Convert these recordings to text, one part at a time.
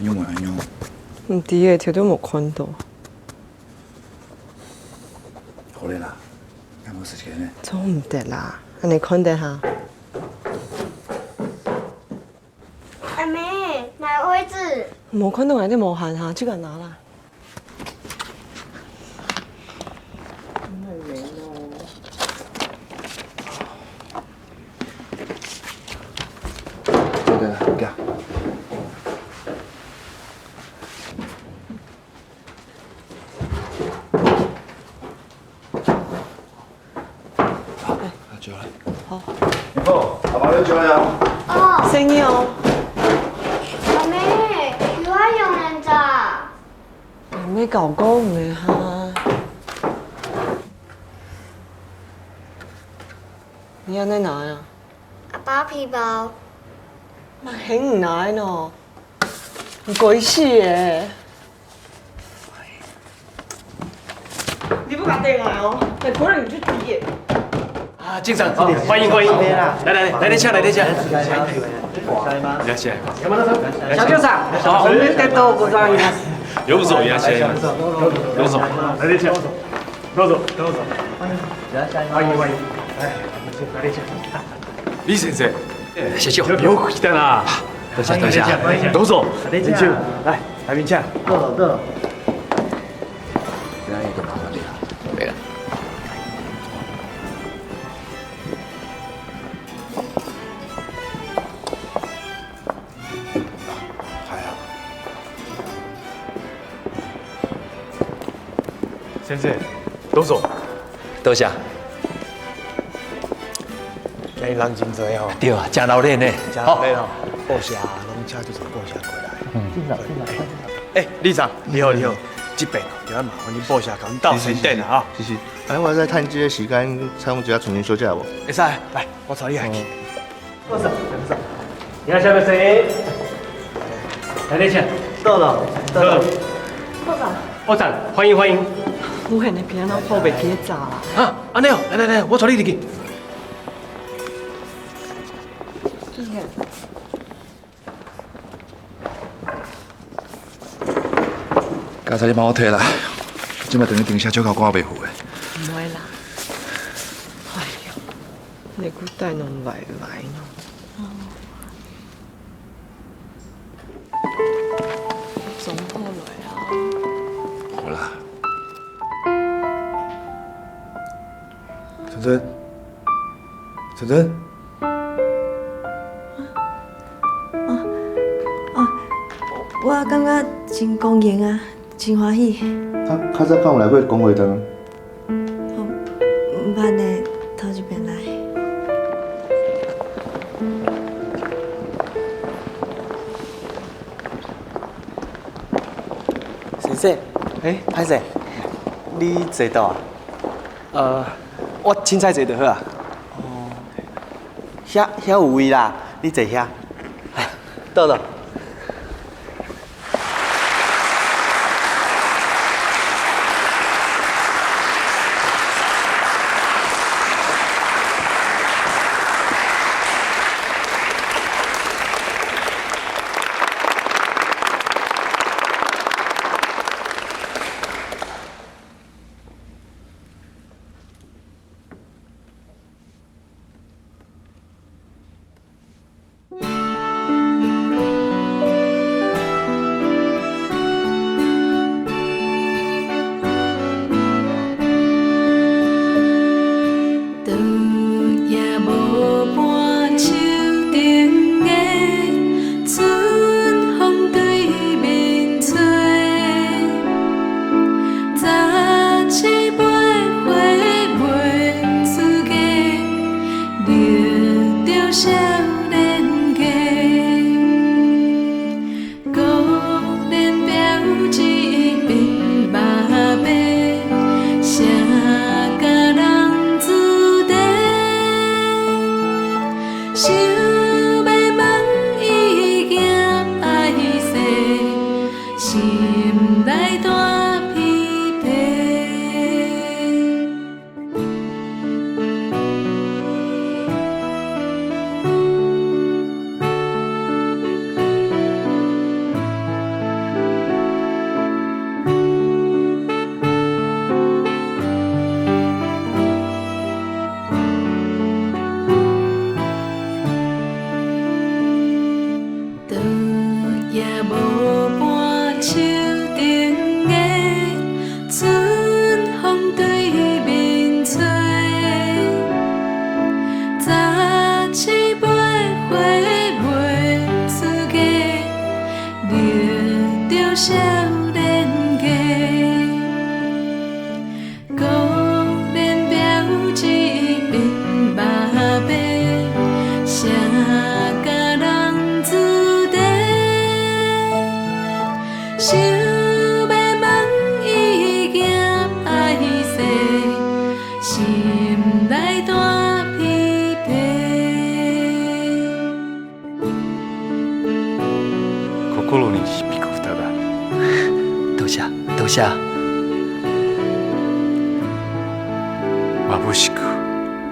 安怎會按樣？毋知會，摕到無看到。好咧啦，敢無時間呢？做毋得啦，按呢看得哈。阿妹，哪位置？無看到，你無限哈，這個拿啦。對對啦，行。好，招來。好。好，阿爸你招來啊。哦。聲音哦。阿妹，有愛用人咋？咩狗講的哈？你按呢拿呀？阿爸皮包。嘛很唔難喏，你鬼死的！你不敢電來哦，那可能你就畢業。啊，警長，歡迎歡迎，來來來，來點請，來點請。いらっしゃい。社長さん、おめでとうございます。ようこそいらっしゃいませ。どうぞ。來點請，どうぞどうぞ。歡迎歡迎。來，來點請。李先生。社長，よく来たな。多謝多謝。どうぞ。來，來賓請。どうぞどうぞ。今日就麻煩你啦。對啦。係啊。先生，どうぞ。多謝。今日人真濟吼。對啊，真鬧熱呢。真鬧熱吼，報社攏請足濟報社過來。嗯，欸，李總，你好你好，這邊就要麻煩恁報社共阮鬥先等啊，是是。哎，我在趁這個時間，採用一下重新休假無？會使，來，我帶你來去。どうぞ。いらっしゃいませ。來點請。到了，到了。部長。部長，歡迎歡迎。我現在平安抱袂記得走啦。啊，按呢哦，來來來，我帶你入去。剛才你幫我提啦，這擺等於停車少夠趕袂赴的。毋會啦。哎喲，你古帶攏歪歪喏。總好來啊。好啦。陳真，陳真。我感覺真光榮啊，真歡喜。啊，較早敢有來過公會堂？我毋捌呢，頭一遍來。先生，欸，歹勢，你坐佗啊？我凊彩坐就好啊。哦，遐遐有位啦，你坐遐。來，倒了。也無伴樹頂的春風對面吹，十七八歲袂出嫁，绿著少年家。孤年表姊面肉白，谁教人子弟？想欲问伊惊歹势，心內大疲疲。心に響く歌だ。多謝多謝。眩しく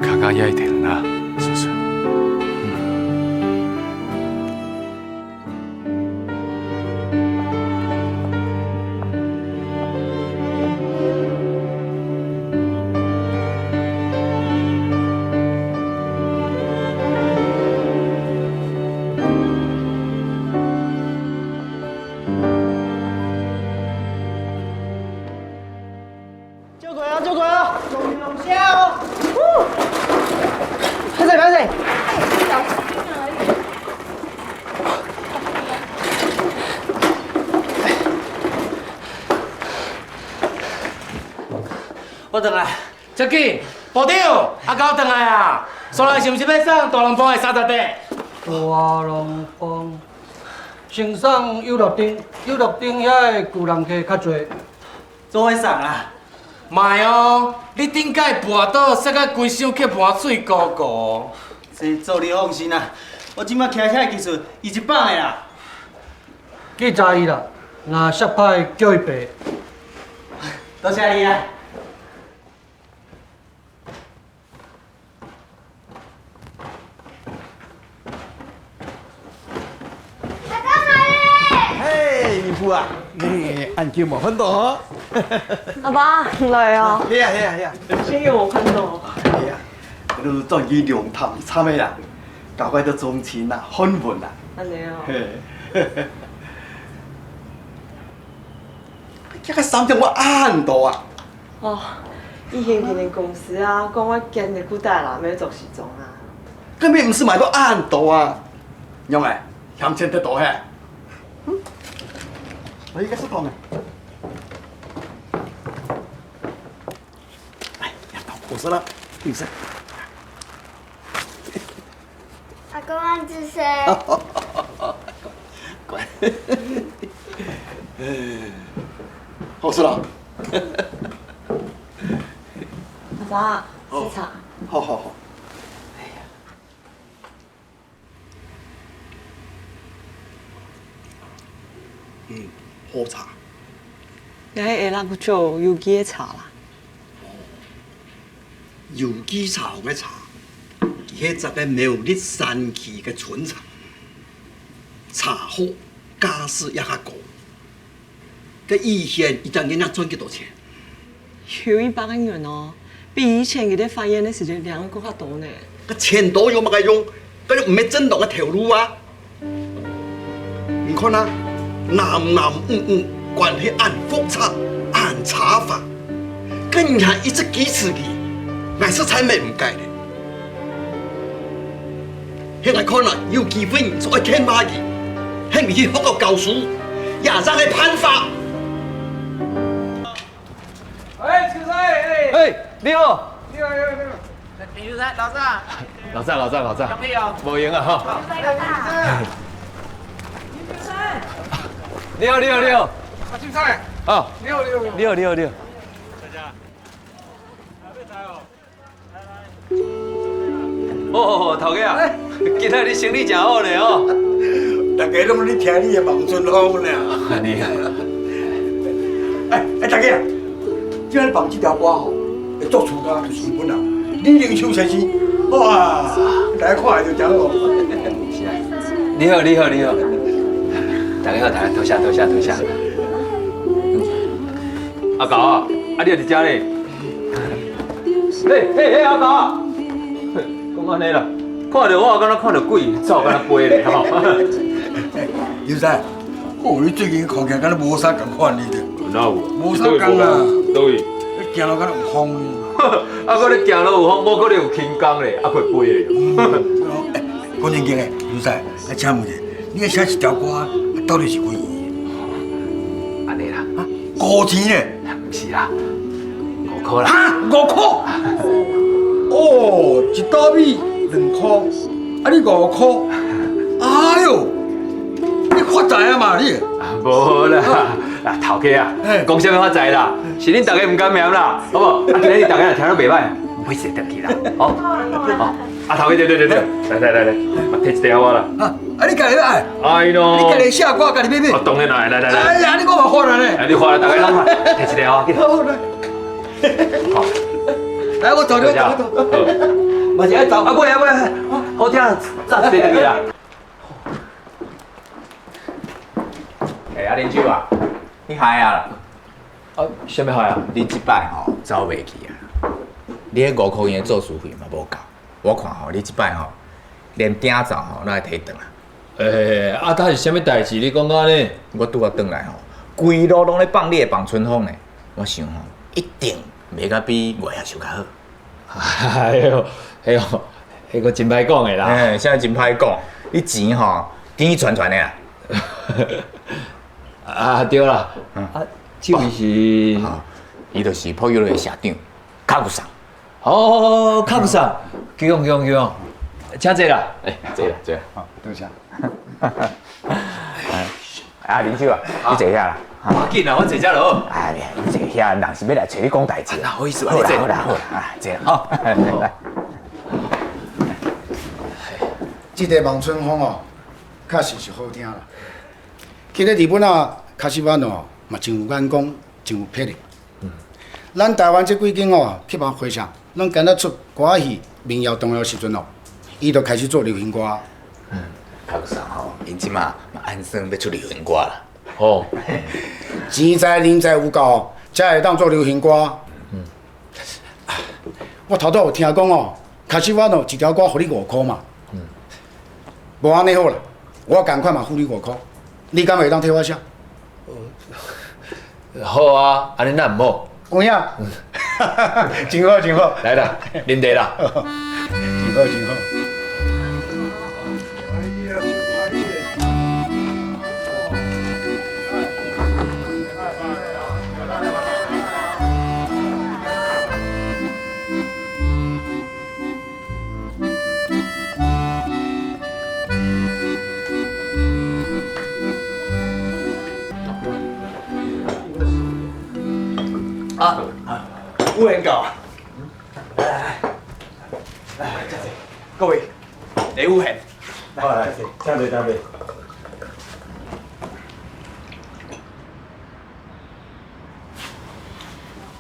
輝いてるな、すず。照過啊，照過啊，龍龍蝦哦。歹勢歹勢。我轉來，遮緊，部長，阿狗轉來啊！煞來是毋是欲送大龍鳳的30塊？大龍鳳，先送遊樂町，遊樂町遐个舊人客較濟。做伙送啦。莫哦，你頂擺跋倒，摔甲規身去盤水糊糊。這做你放心啦，我這擺騎車的技術，伊一百个啦。記載伊啦，若摔歹叫伊賠。多謝你啊。阿公來咧！嘿，孕婦啊，你按肩無分到哦。阿爸來啊！係啊係啊係啊！先有看到。係啊，你轉去龍潭慘的啦，搞怪都宗親啦，訪問啦。按呢哦。嘿。這個三點我按到啊。哦，以前今年公司啊，講我兼日久帶啦，欲做時裝啊。根本毋是買到按到啊，娘哎，嫌錢得多嘿。嗯，我應該是痛的。哎，我說了，女生。阿公按姿勢。乖。好吃了。阿爸，吃茶。好好好。嗯，好茶。也迄下咱去做有機的茶啦。有機茶的茶，彼十個苗栗山區的純茶，茶好，價勢也較高。這以前一張囡仔賺幾多錢？有100個元哦，比以前伊咧發言的時陣量閣較多呢。個錢多有麼個用？這毋免正當的投入啊！你看啊，男男女女關係按複雜，按查法，更加一直幾次去，乃是才沒唔改的。現在看啊，有機會做一天馬去，現去學校教書，也讓佢判罰。哎，秋生，哎，哎，你好，你好，你好，你好。林秋生，老張。老張，老張，老張。兄弟哦。無閒啊，哈。你好，你好，你好。阿秋生。啊。你好，你好，你好，你好，你好。哦，頭家啊，今仔日生意真好咧哦。大家攏咧聽你的望春風呢。按呢。哎哎，大家，這擺放這條歌吼，會作詞家就是日本人李靈秋先生。哇，大家看下就知咯。是啊。你好，你好，你好。大家好，大家多謝多謝多謝。阿狗啊，啊你也佇遮咧？嘿嘿嘿，阿狗啊，講按呢啦，看著我敢若看著鬼，走敢若飛咧吼。劉生，哦，你最近看起來敢若無啥仝款呢？哪有？無啥仝啊！佗位？你行路敢若有風呢？啊，閣咧行路有風，無可能有輕功咧，啊，會飛咧。講正經的，劉師，啊，請問一下，你寫一條歌，到底是幾錢？按呢啦，5錢咧？毋是啦，5箍啦。哈，5箍？哦，一斗米2箍，啊，你5箍？哎呦，你發財啊嘛你？無啦，啊頭家啊，講啥物發財啦？是恁大家毋甘嫌啦，好無？啊，今日大家若聽得袂歹，買一个轉去啦，好。好，啊頭家對對對對，來來來來，提一塊我啦。啊，你家己愛？愛咯。你家己寫歌，家己買買。哦，當然來來來來。哎呀，你講嘛發啦呢？哎，你發啦，大家攏發，提一塊我。好來。好。來，我走，我走，我走。嘛是愛走。啊，買啊買，好聽，早一个轉去啦。欸，啊，林秋啊，你害啊啦！啊，啥物害啊？你這擺吼走袂去啊！你彼5箍錢的做事費嘛無夠，我看吼你這擺吼連鼎灶吼攏愛提轉來。欸，啊，他是啥物代誌？你講按呢？我拄仔轉來吼，規路攏咧放你的望春風呢。我想吼，一定袂甲比外校收較好。哎喲，哎喲，彼個真歹講的啦。欸，啥真歹講？你錢吼甜傳傳的啦。啊對啦，啊，這位是，伊就是普悠的社長，卡古桑。哦，卡古桑，叫用叫用叫用，請坐啦。欸，坐啦坐啦。好，多謝。啊，林秀啊，你坐遐啦。無要緊啦，我坐遮就好。哎呀，你坐遐，人是欲來揣你講代誌。好意思，好啦好啦好啦，啊，坐啦，好，來。這個望春風哦，確實是好聽啦。其實日本啊，卡西班哦，嘛真有眼光，真有魄力。咱台灣這幾間哦，去望會社，攏敢若出歌仔戲、民謠、童謠時陣哦，伊就開始做流行歌。卡古桑吼，𪜶這馬嘛按算欲出流行歌啦。哦，錢財人才有夠，才會當做流行歌。我頭拄有聽講哦，卡西班哦，一條歌予你5箍嘛。無按呢好啦，我仝款嘛付你5箍，你敢會當替我寫？好啊，按呢咱毋好。有影？真好真好。來啦，啉茶啦。真好真好。啊，有缘到啊！来来来，来，坐。各位，李有贤，来，坐，请坐，请坐。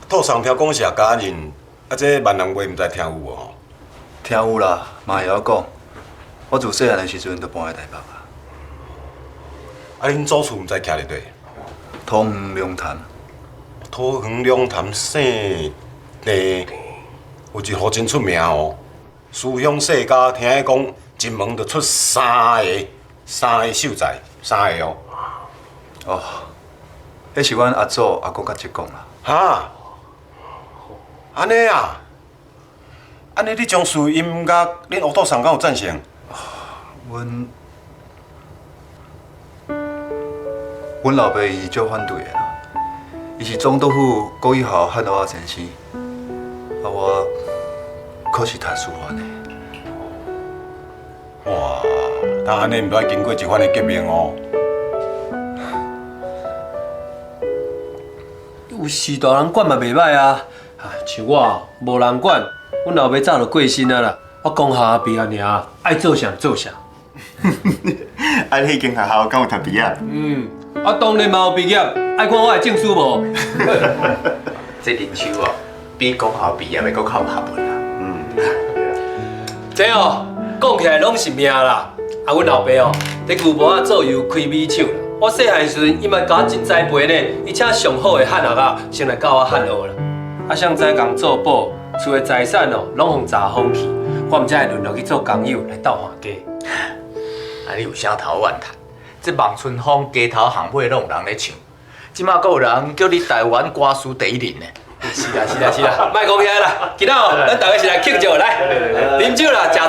托桑听讲是也家人，啊，这闽南话毋知听有无吼？听有啦，嘛会晓讲。我自细汉的时阵就搬来台北啊。啊，恁祖厝毋知徛伫佗？桃园龙潭。桃园龙潭姓郑，有一户真出名哦。书香世家，听讲一门就出三个秀才，三个哦。哦，彼是阮阿祖阿公佮叔讲啦。哈？按呢啊？按呢你将事音乐，恁乌祖桑敢有赞成？阮老爸伊足反对的啦。伊是總督府國語校漢學仔先生，啊我可是讀師範的。哇，那按呢毋愛經過一番的革命哦。有序大人管嘛袂歹啊，啊像我無人管，阮老爸早就過身啊啦。我公校畢業爾，愛做啥做啥。啊，你彼間學校敢有讀畢業？嗯，啊當然嘛有畢業，愛看我的證書無？這林秋哦，比公校畢業的閣較有學問啦。嗯，這哦，講起來攏是命啦。啊，阮老爸哦，佇舊埔仔做油開米廠啦。我細漢時陣，伊嘛教我真栽培呢，伊請上好的漢學仔先來教我漢學啦。啊，誰知共做保，厝的財產哦，攏予查封去，我毋才會淪落去做工友來鬥旱雞。啊，你有啥頭怨嘆？這望春風街頭巷尾攏有人咧唱，這馬閣有人叫你台灣歌師第一人呢。是啦是啦是啦，莫講遐啦，今仔哦，咱大家一齊來慶祝來，啉酒啦，食